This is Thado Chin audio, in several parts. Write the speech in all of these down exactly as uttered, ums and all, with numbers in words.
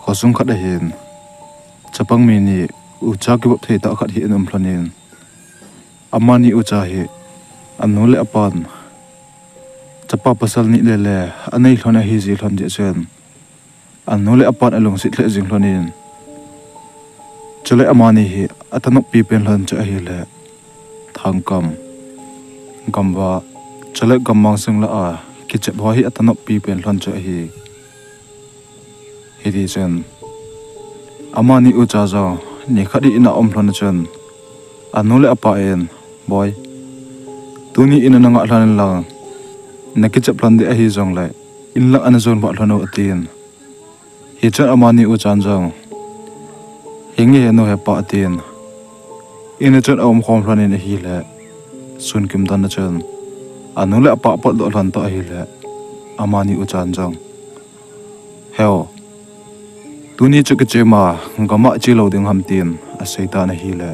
Khosung khat ahin, chapang mi ni ucha kivop thei tah khat hi ana um lhonin, amani ucha hi anu le apan chapa pasal ni le le anei lhon ahi ji lhon jeh chun, anu le apan alungset lheh jing lhonin, chule amani hi athanoppi pen lhon chu ahile, thangkam, gamva, chule gammang sung lah a kichep ho hi athanoppi pen lhon chu ahi. Hiti chun, amani ucha jong nikhat hi in a um lhon a chun, anu le apa in, "Boi, tuni in ana ngah lhon in lang, nakichep lhon ding ahi jongle, in lang ana jon vah lhon o," atin. Hichun amani uchan jong, "Hinge henu hepa," atin. In a chun aum khom lhonin ahile, sunkim dan a chun, anu le apa apotdoh lhon toh ahile, amani uchan jong, "Heo, tuni chu kichem a, gam a che lou ding ham?" tin aseitan ahile,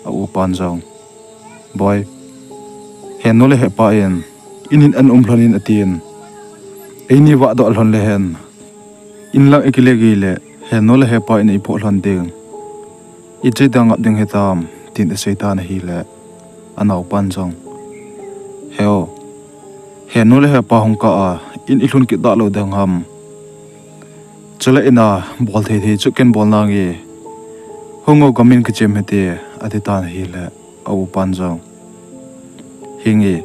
a upan jong, "Boi, henu le hepa in, in in ana um lhonin atin, eini vahdoh lhon le hen, in lang ikile gei le, henu le hepa in eiphoh lhon ding, iche dia ngap ding hitam?" tin aseitan ahile, anaopan jong, "Heo, henu le hepa hung kah a, in ilhun kit da lou ding ham? Chule in a bol thei thei chu ken bol nange, hung o, gam in kichem hite," atitan ahile, a upan jong, "Hinge,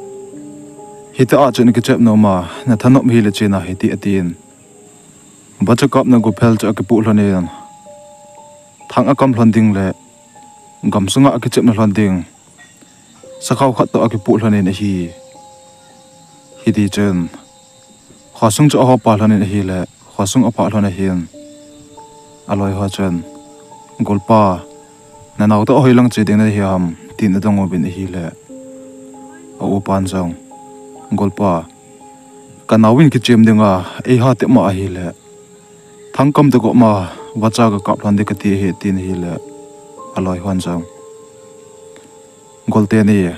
hitia chu nakichep nom a, nathanop hile chena hite," atin. Vacha kapna gophel chu akipoh lhonin, thang akam lhon ding le gamsunga akichepna lhon ding sakhao khat toh akipoh lhonin ahi. Hiti chun, khosung chu ahopa lhonin ahile, khosung aphah lhon ahin, aloi ho chun, "Golpa, nanao toh hoilang che ding nahi ham?" tin adong uvin ahile, a upan jong, "Golpa, kanao in kichem dinga eiha tep ma ahile, thangkam toh gop ma vacha kakap lhon ding kati ahi," tin ahile, aloi hon jong, "Golteni,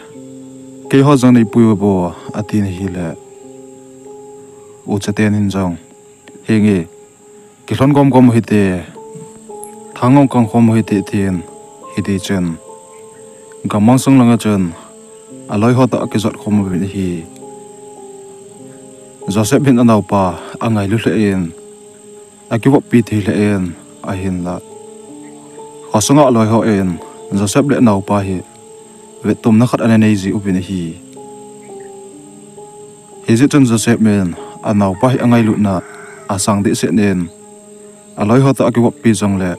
keiho jong neipui uvo," atin ahile, uchatenin jong, "Hinge, kilhon gomgom u hite, thang gong kang khom u hite," tin. Hiti chun, gammang sung langa chun aloi ho toh akijot khom uvin ahi. Joseph hin anaopa angailu lheh in, akivoppi thei lheh in, ahinla, khosunga aloi hon Joseph le anaopa hi vettomna khat ana nei ji uvin ahi. Hijeh chun Joseph in anaopa hi angailutna asang dehset in, aloi ho toh akivoppi jongle,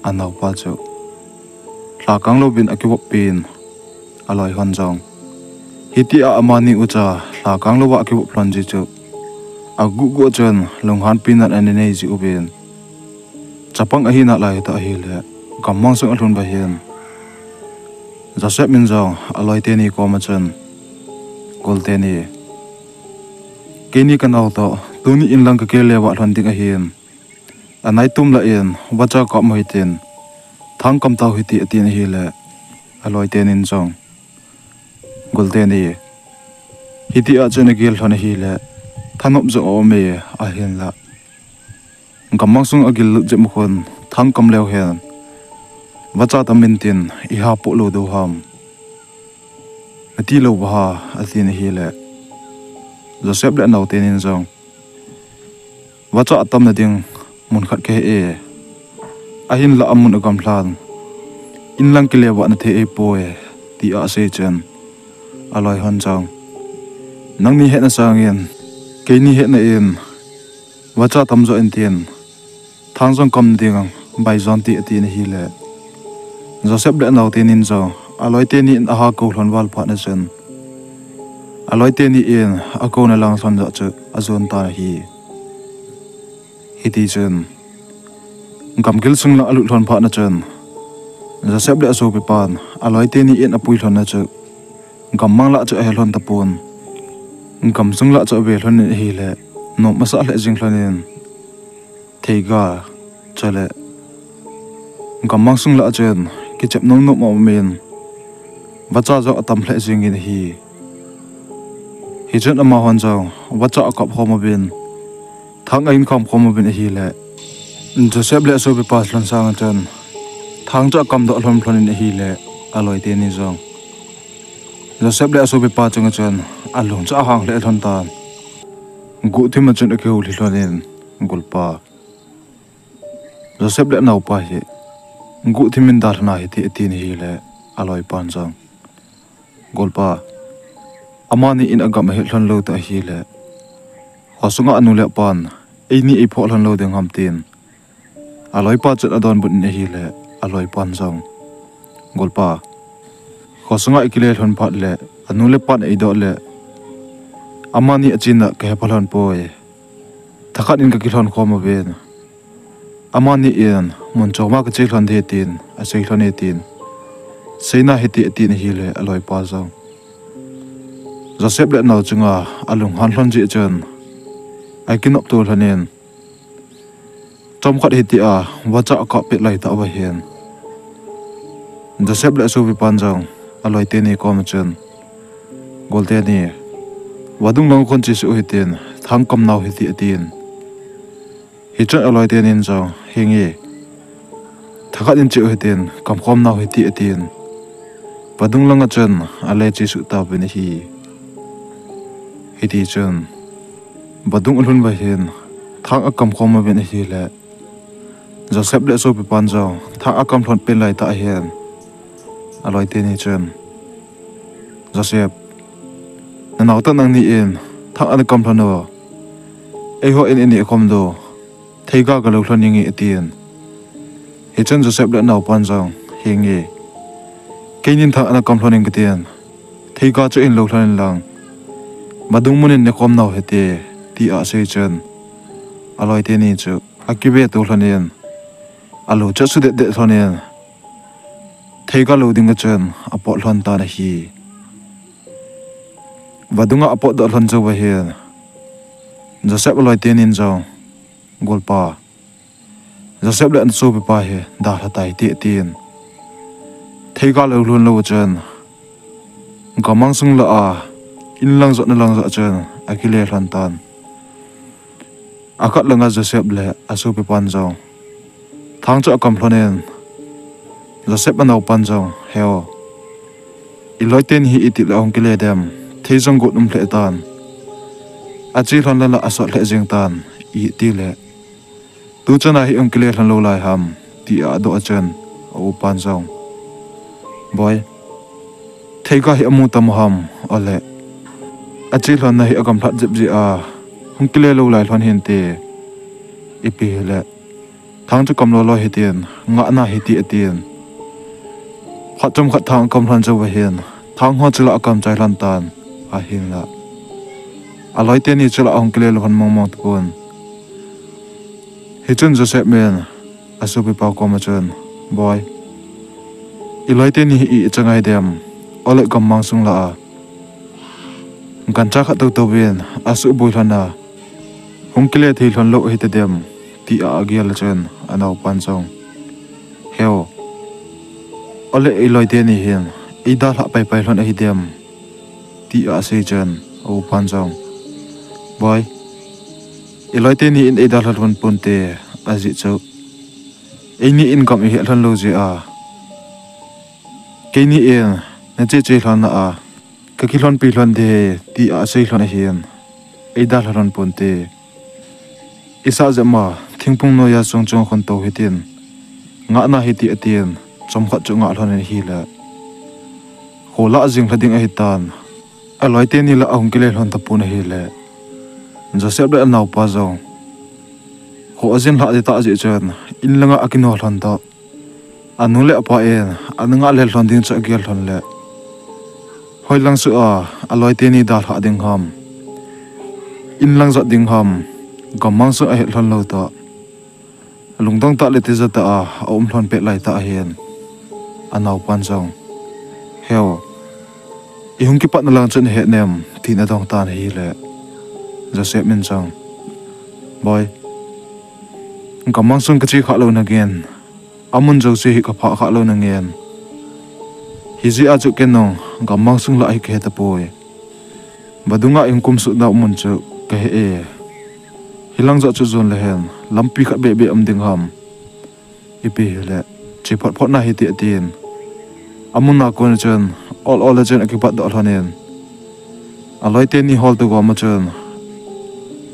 anaopa chu lhakang louvin akivoppin, aloi hon jong, hitia amani ucha lhakang louva akivop lhon ji chu aguh guh chun lunghanpina ana nei ji uvin, chapang ahi nalai toh ahile, gammang sung alhun uva hin, Joseph in jong aloiteni koma chun, "Golteni, keini kanao toh tuni in lang kakile vah lhon ding ahin, anaitum lah in vacha kap u hitin, thangkam tau hite," atin ahile, aloitenin jong, "Golteni, hitia chu nagel lhon ahile, thanop jong aume, ahinla, gammang sung agil lut jep u khun, thangkam leu hen vacha tam intin iha poh lou diu ham, nati lou uva ha," atin ahile, Joseph le anaotenin jong, "Vacha atamna ding mun khat kahe e, ahinla amun agamlhan, in lang kile vah nathei ahipoi," tia asei chun, aloi hon jong, "Nangni hetna sangin keini hetna in vacha tamjo intin, thang jong kam ding baijon te," atin ahile, Joseph le anaotenin jong aloiteni in aha kou lhon val phat na chun, aloiteni in akouna lang lhon joh chu ajon tan ahi. Hiti chun, gamgil sung lang alut lhon phat na chun, Joseph le asopipan aloiteni in apui lhon na chu, gammang lah chu ahe lhon tapon, gamsung lah chu ave lhonin ahile, nom asah lheh jing lhonin, theiga, chule gammang sung lah chun kichep nom nom aumin, vacha jong atam lheh jingin ahi. Hichun amahon jong vacha akap khom uvin, thang ahin kham khom uvin ahile, Joseph le asopipa lhon sanga chun thang chu akamdoh lhon lhon in ahile, aloi teni jong Joseph le asopipa chunga chun alung chu ahang lheh lhon tan. Guhthim a chun akihou lhi lhon in, Golpa, Joseph le anaopa hi guhthim in dalha na hite, atin ahile, aloipan jong, Golpa, amani in agam ahet lhon lou tah ahile, khosunga anu le apan eini eiphoh lhon lou ding ham, tin aloipa chun adonbut in ahile, aloipan jong, Golpa, khosunga ikile lhon phat le anu le apan eidoh le amani achena kahepha lhon poi. Thakhat in kakilhon khom uvin, amani in mun choma kache lhon ding tin asei lhon e, tin seina hite, atin ahile, aloipa jong Joseph le anao chunga alunghan lhon jeh chun akinopto lhon in, chomkhat hitia vacha akap pet laitah uva hin, Joseph le asopipan jong aloi teni koma chun, Gol teni, vadung lang khun chesuh u hitin, thang kamnau hite, atin. Hichun aloi tenin jong, Henge, thakhat in cheu hitin, kamkhomnau hite, atin. Vadung langa chun ale chesuh tauvin ahi. Hitichun vadung alhun uva hin thang akamkhom uvin ahile, Joseph le asopipan jong thang akam lhon pen laitah ahin, aloi teni chun, Joseph, nanao tah nangni in thang ana kam lhon u, eiho in ineh khom diu theiga kalou lhon inge, atin. Hichun Joseph le anaopan jong, Henge, keinin thang ana kam lhon ing katin, theiga chu inlou lhon inlang vadung mun in nekhomnau hite, tia asei chun, aloi teni chu akiveto lhon in, alou chu asudet det lhon in, theiga lou dinga chun apot lhon tan ahi. Vadunga apotdoh lhon jouva hin, Joseph aloi tenin jong, Golpa, Joseph le asopipa hi dalha tai hite, atin. Theiga lou lhon lou chun gammang sung lah a, inlang jotna lang joh chun akile lhon tan. Akhat langa Joseph le asopipan jong thang chu akam lhon in, Joseph anaopan jong, Heo, iloi teni hi itih le ahung kile dem, thei jong got um lheh tan, ache lhon lala asot lheh jeng tan, itile tuchana hi ahung kile lhon lou lai ham, tia adoh a chun, aupan jong, Boi, theiga hi amu tam u ham, ole ache lhonna hi agam lhat jep jeh a hung kile lou lai lhon hinte, ipi hile thang chu kam lolo hitin, ngahna hite, atin. Phat chomkhat thang akam lhon jouva hin thang ho chu la akam chai lhon tan, ahinla aloi teni chu la ahung kile lou lhon mong mong tapon. Hichun Joseph in asopipa koma chun, Boi, iloi teni hi i, icha ngai dem, ole gammang sung lah a gancha khat toutouvin asuhboi lhon a hung kile thei lhon lou ahita dem, tia agel a chun anaopan jong, Heo, ole iloi teni hin eidalhah paipai lhon ahi dem, tia asei chun aupan jong, Boi, iloi teni in eidalha lhon ponte, ajeh chu eini in gam ihet lhon lou jeh a keini in nache che lhon lah a kakilhonpi lhon ding, tia asei lhon ahin, eidalha lhon ponte. Isah jep ma thingphung noiya song chunga khun tou hitin, ngahna hite, atin, chomkhat chu ngah lhon in ahile, kho lah jing lha ding ahitan, aloi teni la ahung kile lhon tapon ahile, Joseph le anaopa jong kho ajin lhah ding tah jeh chun inlanga akino lhon tah. Anu le apa in ana ngah lel lhon ding chu agel lhon le, hoilang sua aloi teni dalhah ding ham, inlang jot ding ham, gammang sung ahet lhon lou tah, lungdong tah le tija tah a aum lhon pet laitah ahin, anaopan jong, Heo, ihung kipatna lang chu nahet nem, tin adong tan ahile, Joseph in jong, Boi, gammang sung kache khah louna ngen, amun jouse hi kaphah khah louna ngen, hijeh a chu ken jong gammang sung lah hi kahe tapoi. Vadunga ihung kumsuh nau mun chu kahe e. Hilang joh chu jon lehen lampi khat beh beh um ding ham, ipi hile, che phot phot nahi ti atin. Amun a kon chun, ol ol a chun akipat doh lhon in, aloi teni hol to gom a chun,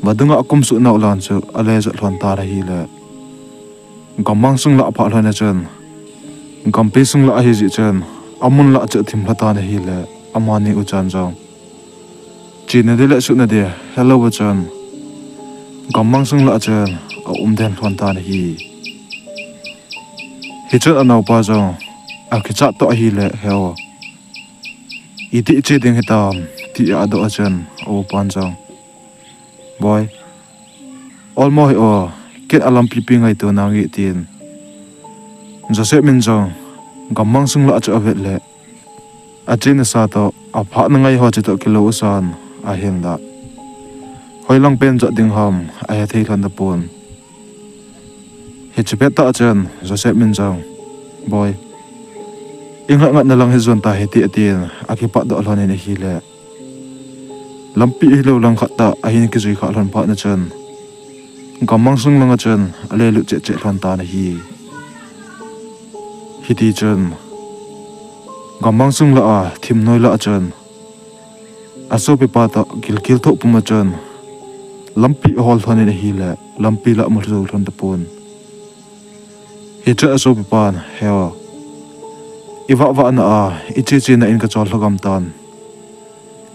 vadung a akum suh nau lan chu ale jot lhon tan ahile, gammang sung lah aphah lhon a chun, gampi sung lah ahi jeh chun, amun lah chu athim lha tan ahile, amani u chan jong chena di le suhna di helou va chun, gammang sung lah chun aum den lhon tan ahi. Hichun anaopa jong akichat toh ahile, "He o, iti che ding hitam?" ti a adoh a chun, aupan jong, "Boi, olmo hi o, ken alampi pi ngaito nange," tin Joseph min jong gammang sung lah chu avet le, achena sa toh, aphah na ngai ho chu toh kilou usan, ahinla hoilang pen jot ding ham, ahe thei lhon tapon. Hiche pet tah chun Joseph min jong, "Boi, ingat ngat na lang hi jon ta hite," atin akipat doh lhon in ahile, lampi hilou lang khat tah ahin kijui kha lhon phat na chun, gammang sung lang a chun ale lut cheh cheh lhon tan ahi. Hiti chun, gammang sung lah a thim noi lah a chun, asopipa toh gilkel thoh pum a chun, lampi ahol lhon in ahile, lampi lah amu jou lhon tapon. Hichun asopipan, "He o, ivah vah na a, iche che na in kachol lha gam tan.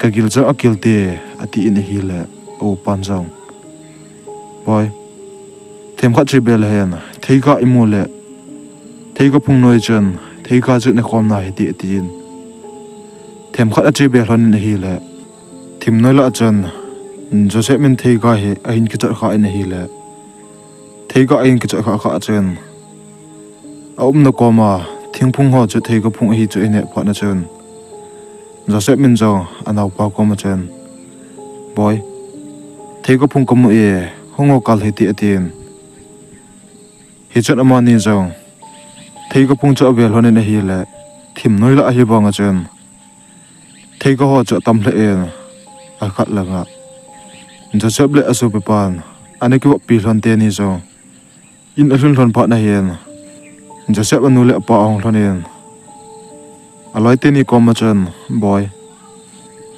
Kagil jong akil te," atin ahile, aupan jong, "Boi, themkhat che be le hen, theiga imu le, theiga phung noi chun, theiga chu nakhom na hite," atin. Themkhat ache be lhon in ahile, thim noi lah a chun, Joseph min theiga hi ahin kichot kha in ahile, theiga ahin kichot kha kha a chun, aumna kom a thingphung ho chu theiga phung ahi chu ahin het phat na chun, Joseph min jong anaopa kom a chun, "Boi, theiga phung kamu e, hung o kal hite," atin. Hichun amani jong theiga phung chu ave lhon in ahile, thim noi lah ahi vang a chun, theiga ho chu atam lheh in, akhat lang a Joseph le asopipan ana kivoppi lhon teni jong in alhun lhon phat na hin, Joseph anu le apa ahung lhon in, aloi teni kom a chun, "Boi,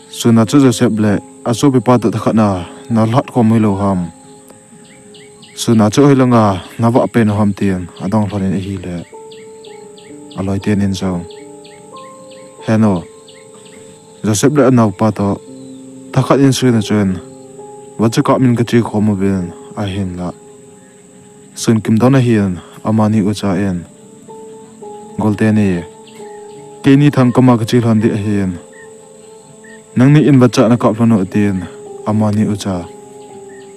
sun a chu Joseph le asopipa toh thakhat na nalhat khom hilou ham? Sun a chu hoilang a navah pen u ham?" tin adong lhon in ahile, aloi tenin jong, "He o, Joseph le anaopa toh thakhat in sun a chun vacha kap min kache khom uvin, ahinla sun kim don ahin, amani ucha in, Golteni, keini thangkam a kache lhon ding ahin, nangni in vacha nakap lhon u," tin amani ucha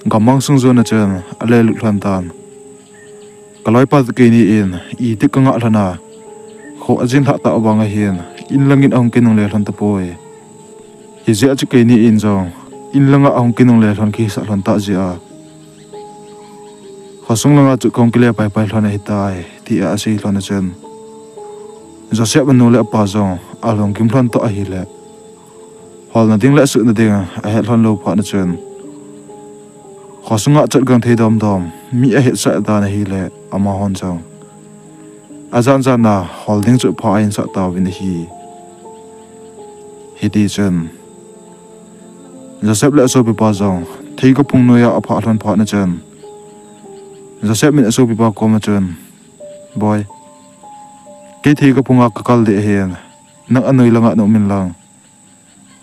gammang sung jon a chun ale lut lhon tan. Kaloipa toh keini in iti kangah lhon a, kho ajin lhah tah vang ahin, in lang in ahung kinungle lhon tapoi. Hijeh a chu keini in jong in lang a ahung kinungle lhon kihisah lhon tah jeh a, khosung lang a chu kahung kile paipai lhon ahitai, tia asei lhon a chun, Joseph anu le apa jong alunggim lhon toh ahile, holna ding le suhna ding ahet lhon lou phat na chun, khosung a chot gangthei domdom mi ahetsah dan ahile, amahon jong ajan jan a hol ding chu pha ahinsah tauvin ahi. Hitichun, Joseph le asopipa jong theiga phung noi a aphah lhon phat na chun, Joseph min asopipa kom a chun, "Boi, kei theiga phung a kakal ding ahin, nang anoi lang a naum in lang,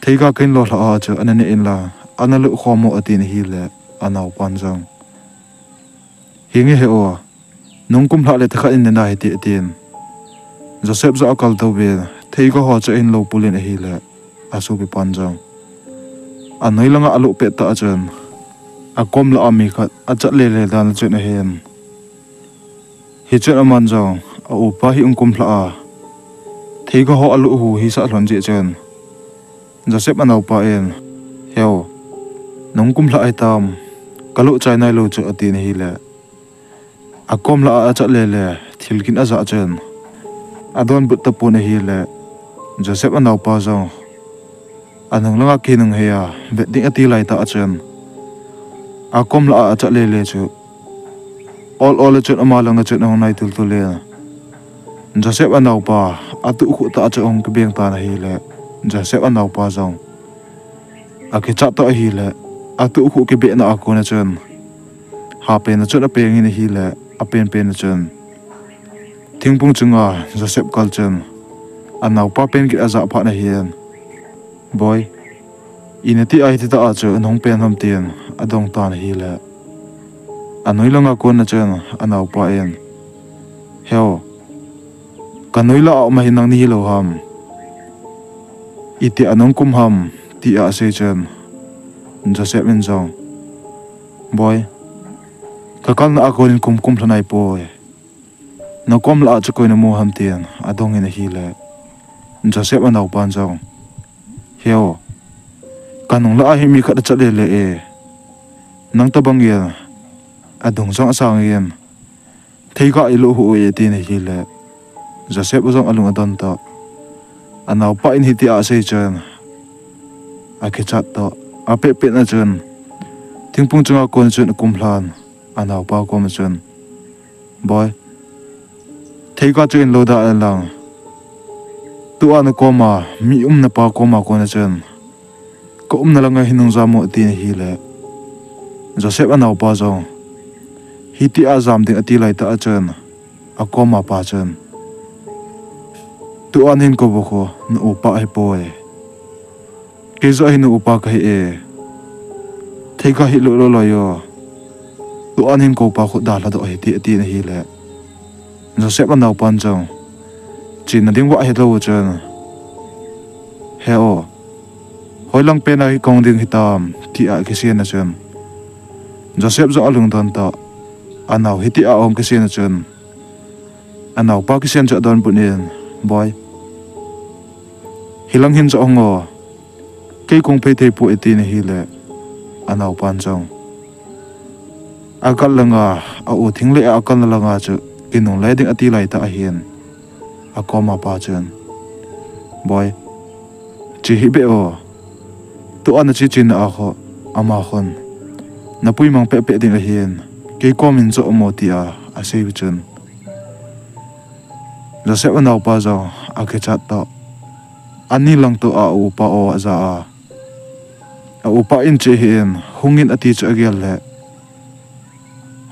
theiga kahin lo lhah a chu ana neh in lang, ana lut khom o," atin ahile, anaopan jong, "Hinge he o, nung kum lhah le thakhat in nena hite," atin. Joseph jong akal touvin, theiga ho chu ahin lo pul in ahile, asopipan jong anoi lang a alut pet tah a chun, akom lah a mi khat achat lele dan a chun ahin. Hichun aman jong aupa hi hung kum lhah a, theiga ho alut hu hisah lhon jeh chun, Joseph anaopa in, "He o, nung kum lhah hitam, kalut chai nailou chu," atin ahile, akom lah a achat lele, thil gin ajah chun adonbut tapon ahile, Joseph anaopa jong anung lang a kinunghei a vet ding ati lai tah a chun, akom lah a achat lele chu Ol ol a chun ama langa chun ahung nai tultul in, Joseph anaopa atuh khuh tah a chu ahung kibeng tan ahile, Joseph anaopa jong akichat toh ahile, atuh khuh kibehna a kona chun, hapen a chun apeng in ahile, apenpen a chun thingphung chunga Joseph kal chun, anaopa pen kit ajah phat ahin, Boi, ina ti a hiti tah a chu nahung pen ham, tin adong tan ahile, anoi langa kona chun anaopa in, Heo, kanoi lah a um ahi, nangni hilou ham? Itia nahung kum ham? tia asei chun, Joseph in jong, Boi, kakalna a konin kum kum lha naipoi. Nakom lah a chu koi namu ham? tin adong in ahile, Joseph anaopan jong, Heo, kanung lah a hi mi khat achat lele e. Nang tobang in adung jong asang in, theiga iluh hih e, tin ahile, Joseph jong alung adon toh, anaopa in hitia asei chun akichat toh, apehpeh na chun thingphung chunga kon chun akum lhan, anaopa koma chun, Boi, theiga chu inlo da inlang, tua nakoma mi umna pa koma kona chun, kaumna langa hin nung jam o, tin ahile, Joseph anaopa jong hitia jam ding ati laitah a chun, akoma pa chun, Tua nahin kou u khu na upa ahipoi. Kei joh hi na upa kahi e. Theiga hi lo lo loi o. Tua nahin kou pa khu dalha doh hite, atin ahile, Joseph anaopan jong chenna ding vah hilou chun, Heo, hoilang pena hi kahung ding hitam? tia akisei na chun, Joseph jong alungdon toh, anao hitia ahung kisei na chun, anaopa kisei chu adonbut in, Boi, hilang hin joh hung o, kei kahung phei thei poi, atin ahile, anaopan jong agal langa, a-u thingleh a akalna langa chu kinungle ding ati laitah ahin, akoma pa chun, Boi, che hih beh o. Tua nache chena a khu, ama khun napuimang pehpeh ding ahin, kei komin joh um o, tia asei u chun, Joseph anaopa jong akichat toh, ani lang tua a-upa o aja a, a-upa in che hih in hungin ati chu agel le,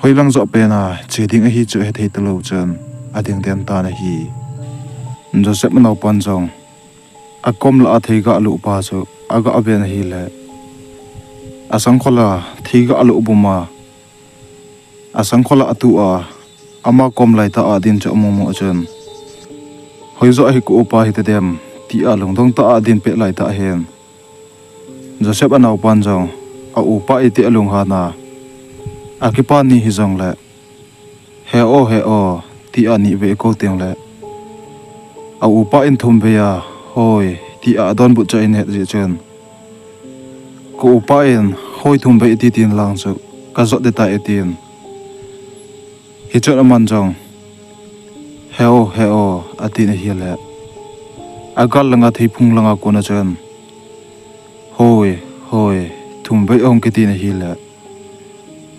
hoilang joh pena che ding ahi chu hethei talou chun ading den tan ahi. Joseph anaopan jong akom lah a theiga aluh pa chu aga ven ahile, asangkhol a theiga aluh bum a, asangkhol a atu a, ama kom laitah a adin chu amumu chun, Hoijoh hi ka upa hitadem, tia lungdong tah a adin peh laitah hin, Joseph anaopan jong a-upa iti alunghan a, akipa ni hijongle, He o, he o, tia nivei akou tengle, a-upa in thumvei a, Hoi, tia adonbut chu ahin het jeh chun, ka upa in, Hoi, thumvei ati tin lang chu kajot ding tai, atin. Hichun aman jong, He o, he o, atin ahile, agal langa theiphung langa kona chun, Hoi, hoi, thumvei, ahung kitin ahile,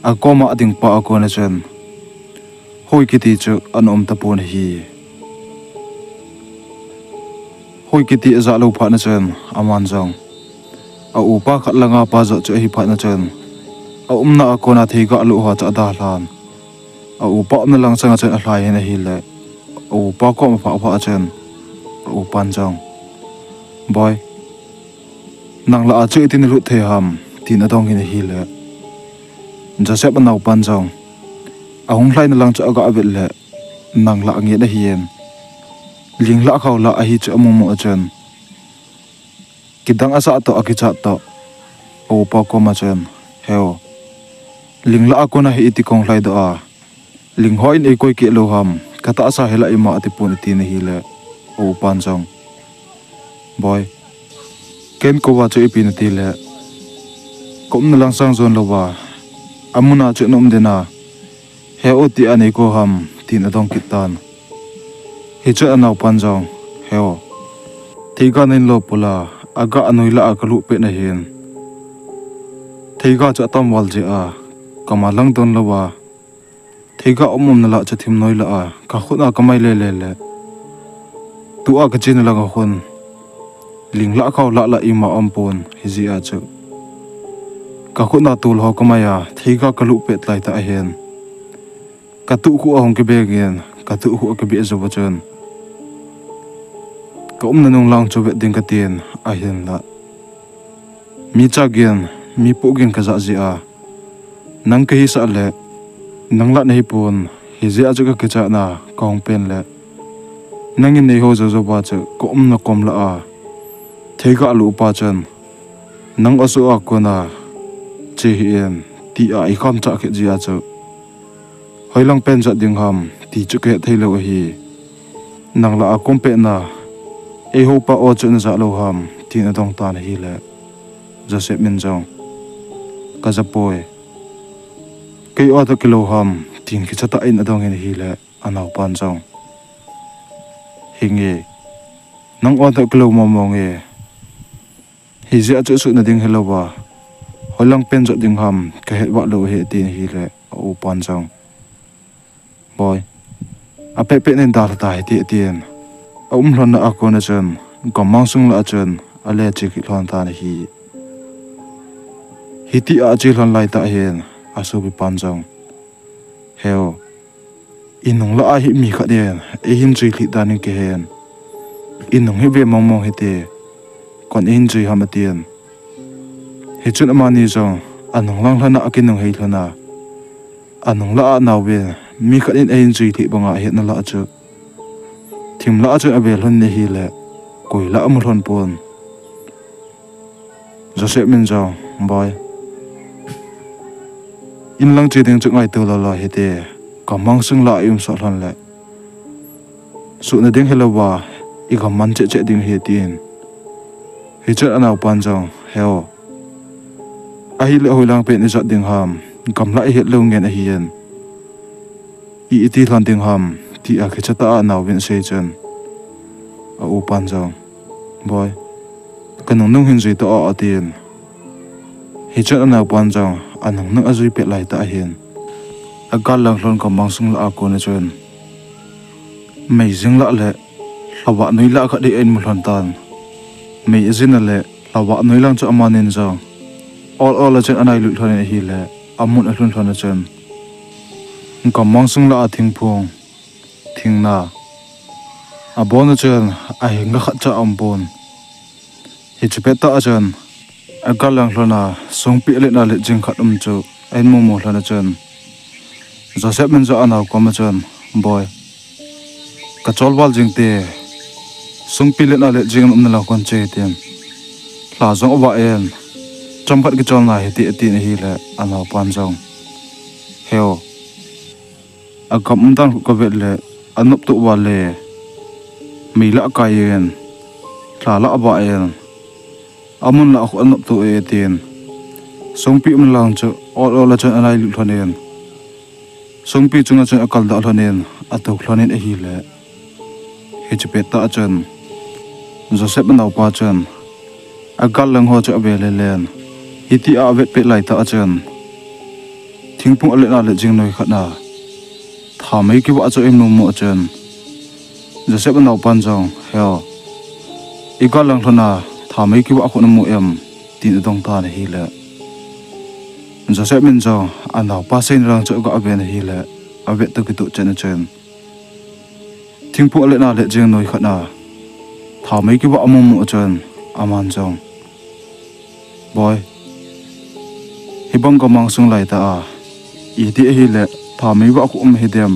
akoma ading pa a kona chun, Hoi kiti chu ana um tapon ahi. Hoi kiti ajah lou phat na chun, aman jong a-upa khat langa pa joh chu ahi phat na chun, aumna a kona theiga aluh ho chu adalhan, a-upa umna lang changa chun alhai in ahile, a-upa kom aphah phah chun, a-upan jong, Boi, nang lah a chu iti nalut thei ham? tin adong in ahile, Joseph anaopan jong ahung lhaina lang chu aga vet le, nang lah ngen ahin, linglhah khao lah ahi chu amumu chun, kidang asah toh, akichat toh, a-upa koma chun, He o, linglhah a kona hi iti kahung lhaidoh a, lingho in eikoi keh lou ham, katahsa hilah ima atipon, atin ahile, a-upan jong, Boi, ken kouva chu ipi nati le, kaumna lang sang jon louva, amuna chu naum ding a, He o, tia neikou ham? tin adong kit tan. Hichun anaopan jong, He o, theiga nahin lo pula, aga anoi lah a kaluh pet na hin, theiga chu atam val jeh a, kama lang don louva, Theiga um um na lah chu thim noi lah a, ka khut a ka mai le le le. Tu a ka chin lang a khun. Ling lah khau lah lah ima um pon, hi ji a chu. Ka khut a tul ho ka mai a, theiga ka luh pet lai ta a hin. Ka tuh khu a hung kibeng in, ka tuh khu a kibeh zo chun. Ka umna nung lang chu vet ding ka tin, a hin lah. Mi cha gin, mi pu gin ka za ji a. Nang ka hi sa le, nang lah na hi pun, hi ji a chu ka kicha na, ka hung pen le. Nang in nei ho zo zo ba chu, ka umna kom lah a. Theiga luh pa chun. Nang a su a kona, che hi in, ti a i kham cha khe ji a chu. Hoi lang pen jat ding ham, ti chu ka het thei lo ahi. Nang lah a kom pe na, ei ho pa o chu na ja lo ham, tin a dong tan ahi le. Joseph min jong. Ka ja poi. Kei o ta kilo ham, tin kicha ta in a dong in ahi le, a nau pan jong. Hi nge, nang o ta kilo mo mo nge. Hi ji a chu su na ding hi lo ba. Hoi lang pen jat ding ham, ka het va lo he tin ahi le, a u pan jong. Boi. A pet pet nin dal ta hi ti, tin. A um lhon na a kona chun, gammang sung lah a chun, a le chi ki lhon ta na hi. Hi ti a chi lhon lai ta hin, a su bi pan jong. Heo. I nung lah a hi mi khat in, ei hin jui lhi dan in ke hen. I nung hi ve mong mong hi te. Kon ei hin jui ham a tin. Hi chun amani jong, a nung lang lhon a a ki nung hei lhon a. A nung lah a nau ve, mi khat in ei hin jui lhi bang a het na lah a chu. Thim lah a chun a ve lhon ni hi le, koi lah a mu lhon pon. Joseph min jong, boi. In lang chi ding chu ngai tu lo lo hi te, gammang sung lah a i um so lhon le. Su na ding hi lo ba, i gam man che che ding hi tin. Hi chun a nau pan jong, heo. Ahi le hoi lang pen i jat ding ham, gam lah i het lo ngen ahi in. I, i ti lhon ding ham, ti a kicha ta a nau vin sei chun. A u pan jong. Boi. Ka nung nung hin jui to a a tin. Hi chun a nau pan jong, a nung nung a jui pet lai ta a hin. A gal lang lhon gammang sung lah a kona chun. Mei jing lah le, hlava noi lah khat hi a in mu lhon tan. Mei a jin a le, hlava noi lang chu amanin jong. Ol ol a chun a nai lut lhon in ahi le, a mun a lhun lhon a chun. Gammang sung lah a thingphung, thingna. A bon a chun, a hinga khat cha a um pon. Hi chu pet ta a chun, a gal lang lhon a, sungpi a let na let jing khat um chu, a in mu mu lhon a chun. Joseph min jong a nau kom a chun, boi. Ka chol val jing te, sungpi let na let jing um na lang kon che tin. Hla jong a va in, chom khat ki chol na hi ti, a tin ahi le, a nau pan jong. Heo. A gam um dan khu ka vet le, a nop tu va le. Mei lah kai in, hla lah va in. A mun lah khu a nop tu e tin. Sungpi um lang chu, ol ol a chun a nai lut lhon in. Sungpi chunga chun a kal dah lhon in, a tuk lhon in ahi le. Hi chu pet ta a chun. Joseph a nau pa chun. A gal lang ho chu a ve le len. Hi ti a vet pet lai ta a chun. Thingphung a let na let jing noi khat na. Tha mei ki va chu a in mu mu a chun. Joseph a nau pan jong, heo. I gal lang lhon a, tha mei ki va khu na mu em, tin a dong tan ahi le. Joseph min jong, a nau pa sei na lang chu a ga a ve na hi le, a vet tu ki tu chen a chun. Thingphung a let na let jing noi khat na, tha mei ki va a mu mu a chun, a man jong. Boi. Hi bang gammang sung lai ta a. I ti ahi le, tha mei va khu um hi dem.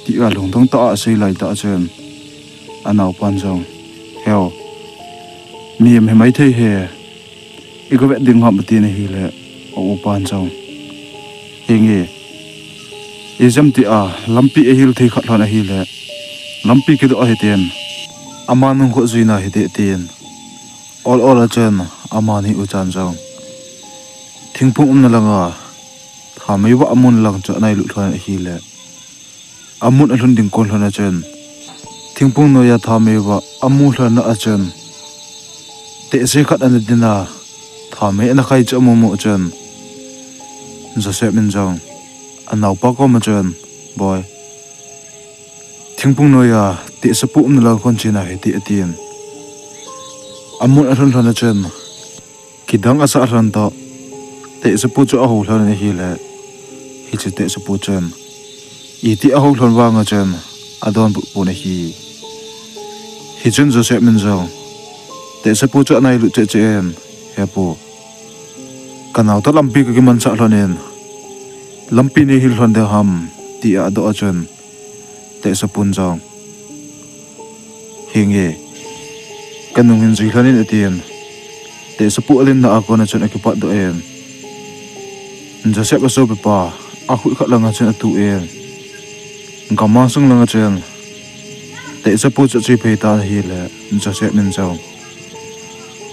Ti a lungdong ta a sei lai ta a chun. A nau pan jong. Heo. Mi em hi mai thei he. I ka vet ding ham a ti na hi le. A u pan jong. Hi nge. I jam ti a, lampi a hil thei khat lhon ahi le. Lampi ki do ahi tin. A man nung khu zui na hi te tin. Ol ol a chun, amani u chan jong. Thingphung um na lang a, tha mei va a mun lang chu a nai lut lhon ahi le. A mun a lhun ding kon lhon a chun. Thingphung noi a tha mei va a mu lhon a chun. Te se khat a na din a, tha mei a na khai chu a mu mu a chun. Joseph min jong, a nau pa kom a chun. boi, thingphung noiya tehsepu umna lang khon china hiti atin. Amun alhun lhon achun, kidang asah lhon toh, tehsepu chu ahou lhon ahile, hiche tehsepu chun iti ahou lhon vang achun adonbut pon ahi. Hichun Joseph in jong tehsepu chu anailut cheh cheh in, He pu, kanao toh lampi kakimansah lhon in, lampi neihil lhon ding ham, tia adoh achun, tehsepun jong, Henge, kanung hin jui lhon in, atin, tehsepu alinna a kon achun akipatdoh in, Joseph asopipa akhut khat langa chun atuh in, gammang sung langa chun tehsepu chu ache phei tan ahile, Joseph in jong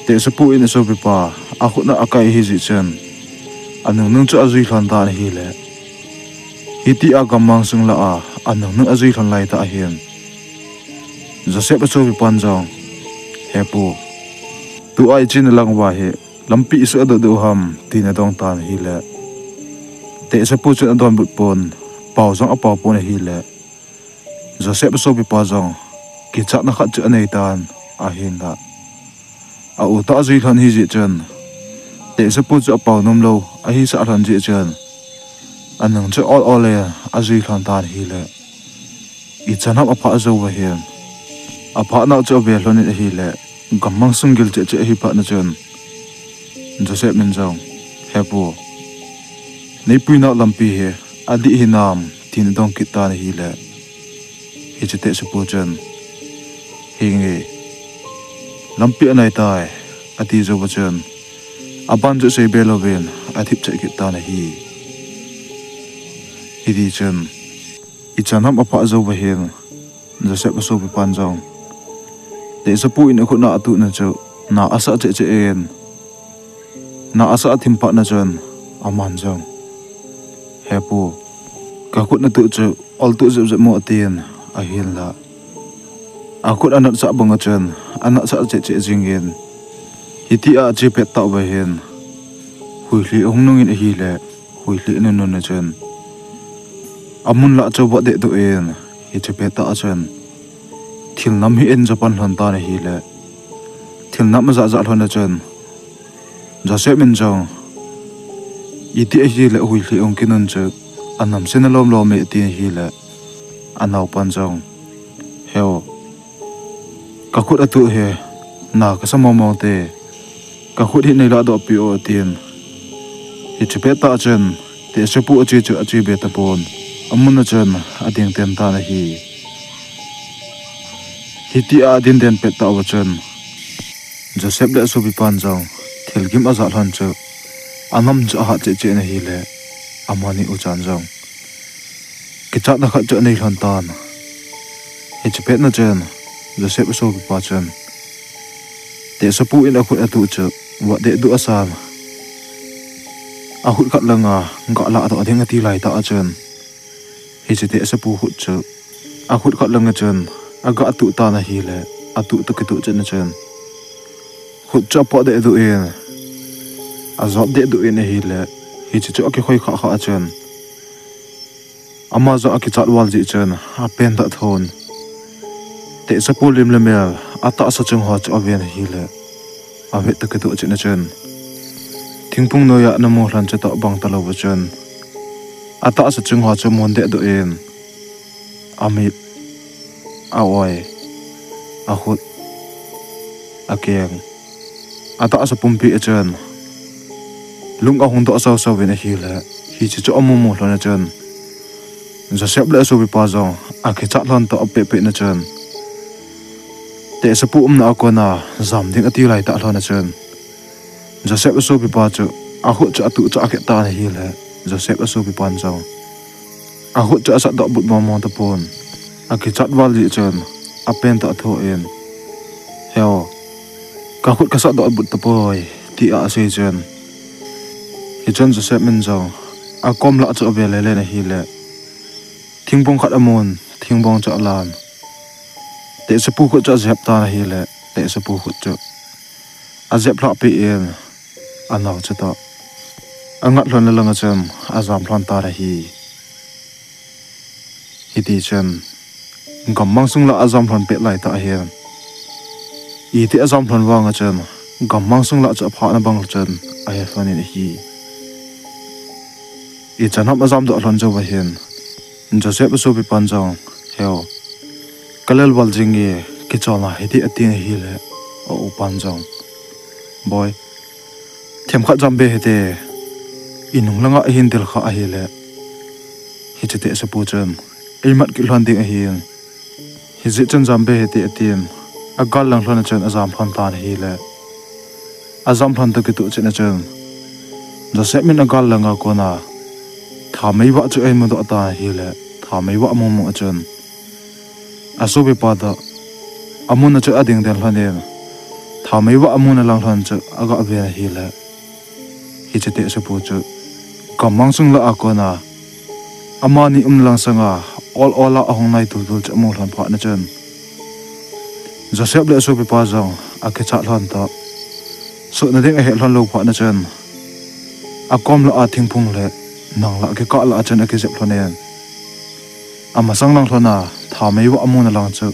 tehsepu in asopipa akhut na akai ahijeh chun, anungnung chu ajui lhon tan ahile, hitia gammang sung lah a anungnung ajui lhon laitah ahin, Joseph asopipan jong, He pu, tua ichena lang uva hi lampi isuh doh doh ham, tin adong tan ahile, tehsepu chun adonbut pon, pao jong apao pon ahile, Joseph asopipa jong kichatna khat chu anei tan ahinla, a-u toh ajui lhon ahijeh chun, tehsepu chu apao nomlou ahisah lhon jeh chun, anung chu ol ol in ajui lhon tan ahile, ichan ham aphah jouva hin, aphah nau chu ave lhon in ahile, gammang sung gil cheh cheh ahi phat na chun, Joseph in jong, He pu, neipui nau lampi hi adih hinam, tin adong kit tan ahile, hiche tehsepu chun, Henge, lampi anai tai, ati jouva chun, aban chu seibe louvin athip cheh kit tan ahi. Hitichun, ichan ham aphah jouva hin, Joseph asopipan jong tehsepu in akhut na atuhna chu na asah cheh cheh in, na asah athim phat na chun, aman jong, He pu, kakhut natuh chu oltuh jep jep mo, atin, ahinla, akhut anatsah banga chun anatsah cheh cheh jingin, hitia ache pet tah uva hin, huilhi ahung nungin ahile, huilhi anun nun na chun, amun lah chu avoh dehdoh in, hiche pet tah a chun thil nam hi ahin japan lhon tan ahile, thil nam ajah jah lhon achun, Joseph in jong, Iti ahile huilhi ahung kinun chu anamse nalom lom e, atin ahile, anaopan jong, He u, kakhut atuh hi na kasa mong mong te, kakhut hi neiladoh peh o, atin. Hiche pet tah chun tehsepu ache chu ache be tapon, amun a chun ading ten tan ahi. Hitia ading den pet tah uva chun, Joseph le asopipan jong thilgim ajah lhon chu anam chu ahat cheh cheh in ahile, amani uchan jong kichatna khat chu anei lhon tan. Hiche pet na chun Joseph asopipa chun tehsepu in akhut atuh chu avoh dehduh asan, akhut khat langa gah lahdoh ding ati laitah a chun, hiche tehsepu khut chu akhut khat langa chun agah tuh tan ahile, atuh toh kitoh chet na chun khut chu apot dehduh in, ajot dehduh in ahile, hiche chu akikhoi khah khah a chun, ama jong akichat val jeh chun apen tah thon, tehsepu lim le mel atahsa chung ho chu aven ahile, avet toh kitoh chet na chun, thingphung noiya ana mu lhon chu toh bang talouva chun, atahsa chung ho chu amun dehduh in, amit, a-oi, akhut, akeng, atahsa pumpi a chun lung ahung doh sao sao in ahile, hiche chu amu mu lhon a chun, Joseph le asopipa jong akichat lhon toh apeh peh na chun, tehsepu umna a kona jam ding ati laitah lhon a chun, Joseph asopipa chu akhut chu atuh chu akhet tan ahile, Joseph asopipan jong akhut chu asatdoh but mong mong tapon, akichat val jeh chun apen tah thon, He u, kakhut kasatdoh but tapoi, tia asei chun, hichun Joseph in jong akom lah chu ave lele in ahile, thingbong khat amun, thingbong chu alan, tehsepu khut chu ajep tan ahile, tehsepu khut chu ajep lhah peh in, anao chu toh angat lhon na langa chun ajam lhon tan ahi. Hiti chun, gammang sung lah a ajam lhon pet lai tah ahin, iti ajam lhon vang a chun, gammang sung lah chu aphah na bang chun ahe lhon in ahi. Ichan ham ajam doh lhon jou ahin, Joseph asopipan jong, Heu, kalel val jing e, kicholna hiti atin ahile, aupan jong, Boi, themkhat jam be hite, inung langa ahin dil kha ahile, hiche tehsepu chun eimat kit lhon ding ahin, hijeh chun jam be hite atin, agal lang lhon a chun ajam lhon tan ahile, ajam lhon toh kitoh chet a chun, Joseph in agal langa kona thamei vah chu ahin mudoh tan ahile, thamei vah amu mu a chun, asopipa toh amun a chu ading den lhon in, thamei vah amun alang lhon chu aga ven ahile, hiche tehsepu chu gammang sung lah a kona amani umna lang sanga ol ol a ahung nai tultul chu amu lhon phat na chun, Joseph le asopipa jong akichat lhon toh, sohna ding ahet lhon lou phat na chun, akom lah a thingphung le nang lah kikah lah a chun akijep lhon in, amasang lang lhon a thamei vah amuna lang chu,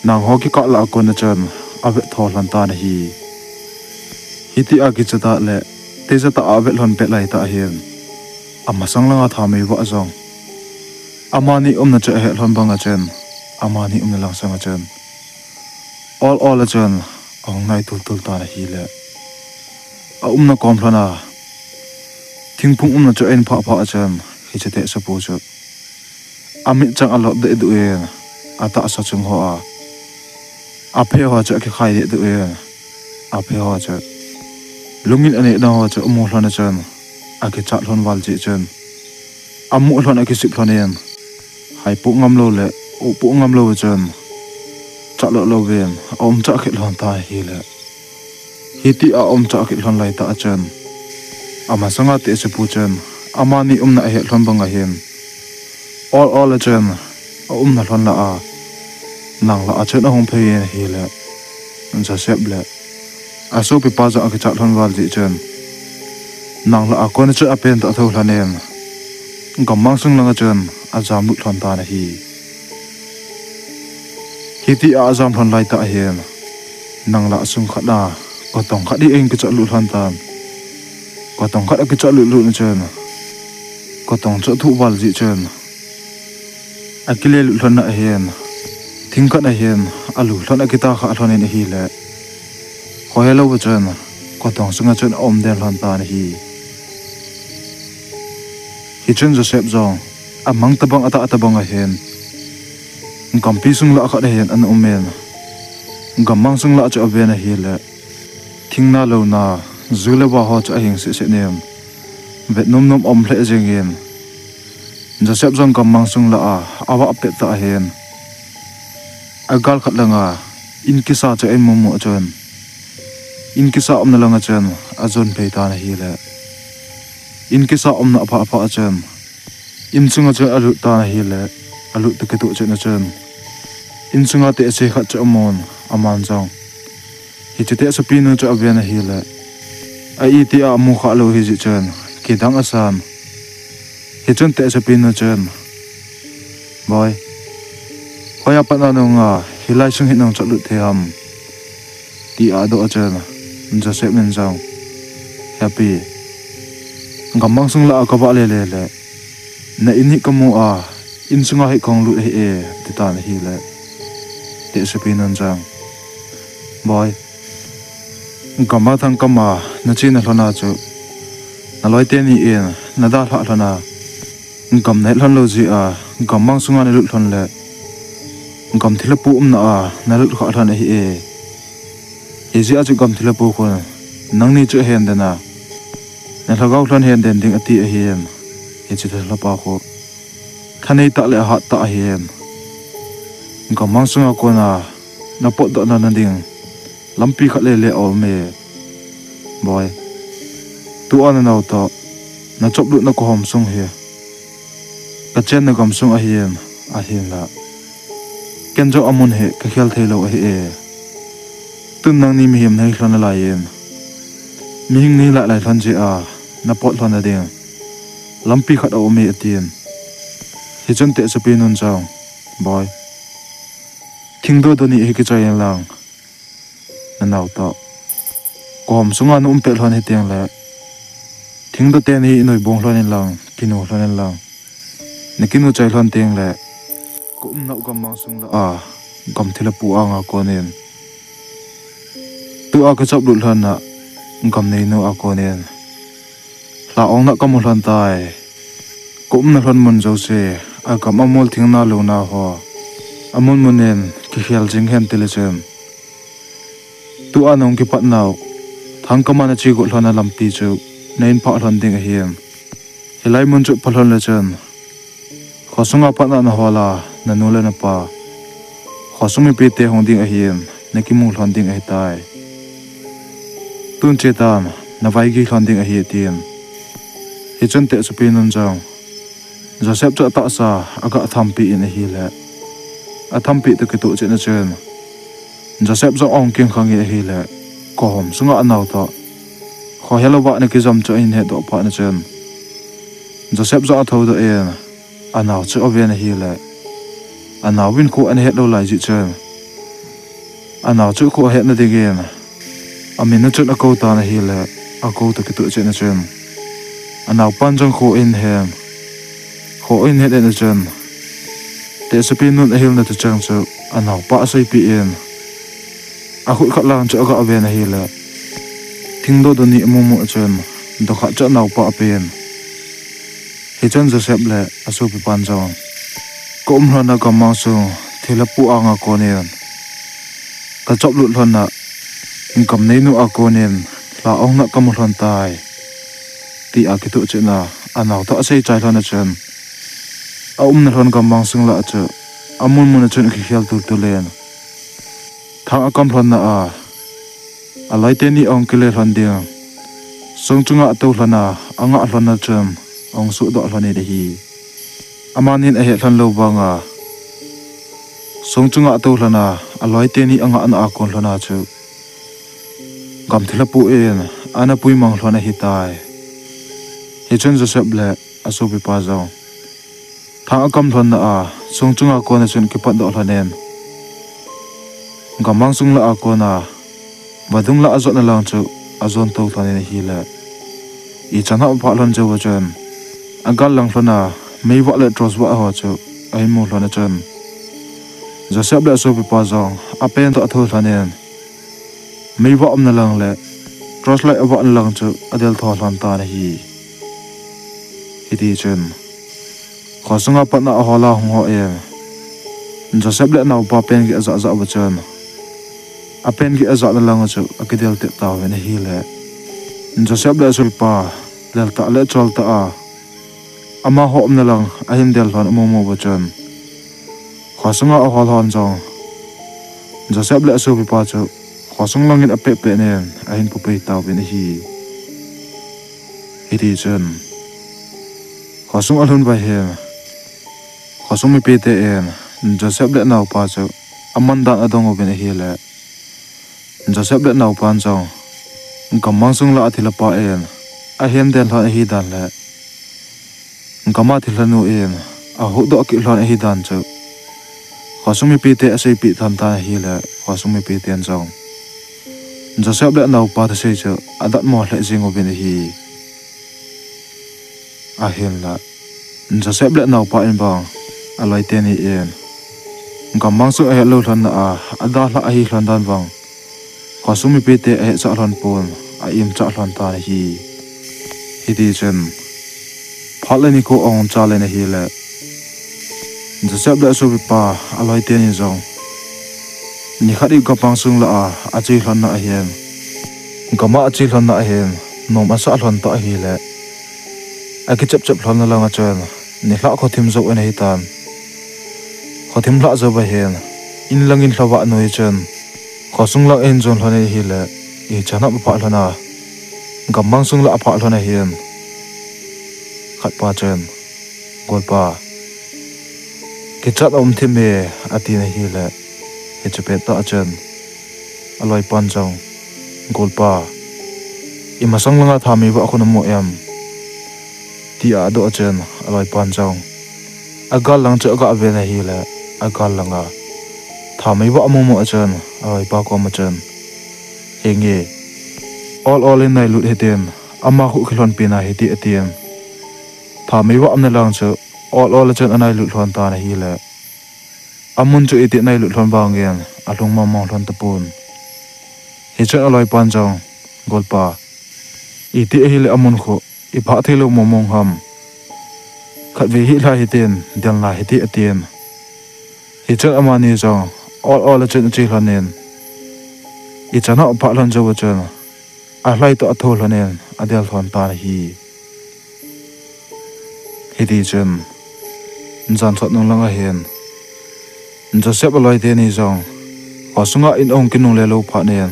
nang ho kikah lah a kon a chun avet tho lhon tan ahi. Hitia kicha tah le, teja tah a avet lhon pet lai tah ahin, amasang langa thamei vah jong amani umna chu ahet lhon bang a chun, amani umna lang sang a chun ol ol a chun ahung nai tultul tan ahile, aumna kom lhon a thingphung umna chu ahin phah phah a chun, hiche tehsepu chu amit chang alop deh duh in, atahsa chung ho a aphe ho chu akikhai deh duh in, aphe ho chu lungin anehna ho chu amu lhon a chun, akichat lhon val jeh chun, amu lhon akisip lhon in, haipoh ngam lou le uhpoh ngam lou a chun, chat lou louvin aumchah kit lhon tan ahile, hitia aumchah kit lhon lai tah a chun, amasanga tehsepu chun amani umna ahet lhon bang ahin, ol ol a chun aumna lhon lah a nang lah a chun ahung phei in ahile, Joseph le asopipa jong akichat lhon val jeh chun, nang lah a kon a chun apen tah thou lhon in, gammang sung lang a chun ajam lut lhon tan ahi. Hitia ajam lhon lai tah ahin, nang lah sung khat a kotong khat hi ahin kichot lut lhon tan. Kotong khat akichot lut lut na chun, kotong chu athuh val jeh chun, akile lut lhon na ahin, thing khat ahin alu lhon akita kha lhon in ahile, khohe lou a chun kotong sunga chun aum den lhon tan ahi. Hichun Joseph jong amang tabang atah tabang ahin, gampi sung lah khat ahin ana um in, gammang sung lah chu aven ahile, thingna louna, ju le va ho chu ahing sehseh in, vet nom nom aum lheh jeng in, Joseph jong gammang sung lah a avah pet tah ahin, agal khat langa in kisa chu ahin mu mu a chun, in kisa umna lang a chun ajon phei tan ahile, in kisa umna aphah phah a chun, in sunga chun alut tan ahile, alut toh kitoh chet a chun, in sunga tehse khat chu amun, aman jong hiche tehsepinu chu aven ahile, a itia amu khah lou hijeh chun kidang asan. Hichun tehsepinu chun, Boi, hoiya pat a nunga hilai sung hi nahung chotlut thei ham? tia adoh a chun, Joseph in jong, Hepi, gammang sung lah a kavah lele le, na in hi kamu a, in sunga hi kahung lut ahi e, ati tan ahile, tehsepinun jong, Boi, gam a thangkam a nachena lhon a chu, naloi teni in nadalhah lhon a, gam nahet lhon lou jeh a, gammang sunga nalut lhon le, gam thilhapu umna a nalut khah lhon ahi e. Hijeh a chu gam thilhapu khun nangni chu ahen den a, nalhagao lhon hen den ding ati ahin, hiche thilhapa khu thanei tah le ahat tah ahin, gammang sunga kona napotdoh na ding lampi khat lele aum e. Boi, tua nanao toh nachoplutna kahom sung hi kachenna gamsung ahin, ahinla ken jong amun hi kakhel theilou ahi e. Tun nangni mihem nahi lhon nalai in, mihing nahi lailai lhon jeh a napot lhon na ding lampi khat aum e, atin. Hichun Tehsepinun jong, Boi, thingdoh doh ni hi kichai inlang, nanao toh kihom sunga na um pet lhon hiteng le, thingdoh teni hi inoi bong lhon inlang, kinu lhon inlang, nakinu chai lhon teng le, ka umnau gammang sung lah a gam thilha pu anga konin, tua kachop lut lhon na gam neinu a konin lha ong na kamu lhon tai. Ka umna lhon mun jouse, agam amol thingna louna ho, amun munin kikhel jing hen tile chun, tua nong kipatnau Thangkam a nache got lhon na lampi chu na in phah lhon ding ahin. Hilai mun chu pha lhon le chun, khosunga patna nahol a, nanu le napa, khosung mipite hung ding ahin, nakimu lhon ding ahitai. Tun chetan, navaigei lhon ding ahi, tin. Hichun Tehsepinun jong Joseph chu atahsa aga thampi in ahile, athampi toh kitoh chetna chun, Joseph jong ahung kingkhang in ahile, kihom sunga anao toh khohe louva ana kijam chu ahin hetdoh phat na chun, Joseph jong athoudoh in, anao chu aven ahile, anaovin kho ana het lou lai jeh chun, anao chu kho ahetna dingin, amin a chun akou tan ahile, akou toh kitoh chetna chun, anaopan jong kho ahin hen, kho ahin het in chun, Tehsepinun ahilna thucheng chu anaopa aseipeh in, akhut khat lang chu aga ven ahile, thingdoh doh ni amumu chun, doh khat chu anaopa apen. Hichun Joseph le asopipan jong, ka um lhon na gammang sung thilha pu anga konin kachop lut lhon na gam neinu a konin lha ong na kamu lhon tai, tia kitoh chetna anao toh asei chai lhon na chun, aumna lhon gammang sung lah chu amun mun a chun akikhel tultul in, thang akam lhon na a, aloi teni ahung kile lhon ding, song chunga atou lhon a, angah lhon na chun ahung suhdoh lhon in ahi. Amanin ahet lhon lou vanga, song chunga atou lhon a, aloi teni angah na a kon lhon a chu gam thilha pu in ana puimang lhon ahitai. Hichun Joseph le asopipa jong thang akam lhon na a, song chunga kona chun kipatdoh lhon in, gammang sung lah a kona vadung lah a jotna lang chu ajon tou lhon in ahile, ichan ham aphah lhon jouva chun, agal lang lhon a meivah le torch vah ho chu ahin mu lhon a chun, Joseph le asopipa jong apen toh athou lhon in, meivah umna lang le torch light avahna lang chu adel tho lhon tan ahi. Hiti chun, khosunga patna ahol a hung ho in, Joseph le anaopa pen geh ajah jah uva chun, apen geh ajahna lang chu akidel tep tauvin ahile, Joseph le asopipa lel tah le chol tah a, amaho umna lang ahin del lhon amumu uva chun, khosunga ahol hon jong Joseph le asopipa chu khosung langin apeh peh nin ahin pupei tauvin ahi. Hiti chun, khosung alhun uva hin, khosung mipite in Joseph le anaopa chu aman dan adong uvin ahile, Joseph le anaopan jong gammang sung lah a thilha pa in ahin den lhon ahidan le, gam a thilha nu in ahuhdoh kit lhon ahidan chu khosung mipite aseipeh lhon tan ahile, khosung mipiten jong Joseph le anaopa thusei chu adatmo lheh jeng uvin ahi. Ahinla, Joseph le anaopa in vang, aloi teni in gammang sung ahet lou lhon na a, adalhah ahi lhon dan vang, khosung mipite ahetsah lhon pon, a-imchah lhon tan ahi. Hiti chun, phat le nikho ahung chal in ahile, Joseph le asopipa aloi teni jong nikhat in gammang sung lah a ache lhon na ahin, gam a ache lhon na ahin, nom asah lhon tah ahile, akichep chep lhon na lang a chun, nilhah khothim jou in ahitan. Khothim lhah jouva hin, in langin lhavah noi chun, khosung lang ahin jon lhon in ahile, ichan ham aphah lhon a, gammang sung lah aphah lhon ahin. Khatpa chun, Golpa, kichat aum thim e, atin ahile, hiche pettah chun, aloipan jong, Golpa, imasang langa tha meivah khu namu em? tia adoh chun, aloipan jong, Agal lang chu aga ven ahile, agal langa thamei vah amu mo a chun, aloipa koma chun, henge, ol ol in nailut hitin, ama khu kilhonpi na hiti atin. Thamei vah amu na lang chu, ol ol a chun anailut lhon tan ahile, amun chu iti nailut lhon vangin, alhung mong mong lhon tapon. Hichun aloipan jong, golpa, iti ahile amun khu, iphah thei lou mong mong ham. Khatvei hih lha hitin, del na hiti atin. Hichun amani jong, ol ol a chun ache lhonin, ichan ho aphah lhon jou a chun, alhai toh atho lhonin, adel lhon tan ahi. Hiti chun, jan thot nung lang ahin, Joseph aloi teni jong, khosunga in ahung kinungle lou phat in,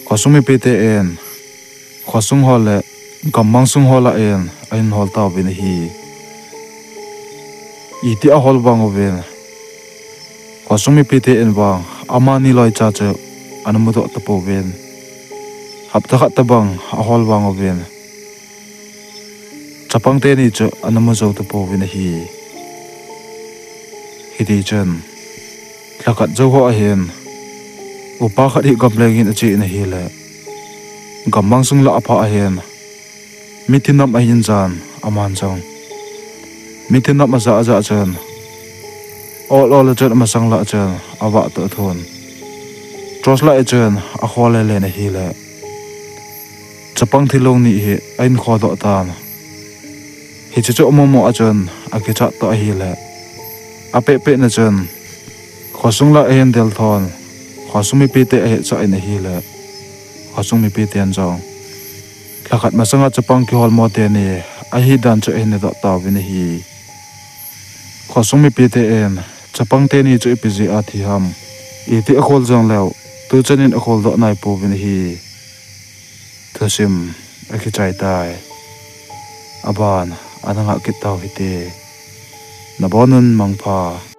khosung mipite in, khosung ho le gammang sung ho lah in ahin hol tauvin ahi. Iti ahol vang uvin, khosung mipite in vang amani loicha chu ana mudoh tapouvin, hapta khat tobang ahol vang uvin, chapang teni chu ana mu jou tapouvin ahi. Hiti chun, lhakhat jou ho ahin, upa khat hi gamleng in ache in ahile, gammang sung lah aphah ahin, mithi nam ahin jan, aman jong mithi nam ajah ajah chun, ol ol a chun amasang lah chun avah toh athon, torch light a chun akhol le len ahile, chapang thilong ni hi ahin khodoh tan. Hiche chu amu mo a chun akichat toh ahile, apeh peh na chun, khosung lah ahin del thon, khosung mipite ahetchah in ahile, khosung mipiten jong, lhakhat masanga chapang kihol mo teni ahi dan chu ahin hedoh tauvin ahi. Khosung mipite in, chapang teni chu ipi jeh a thi ham, iti akhol jong leu, tuchan in akholdoh naipouvin ahi. Thusim akichai tai. Aban ana ngah kit tau hite. Nabonun mangpha.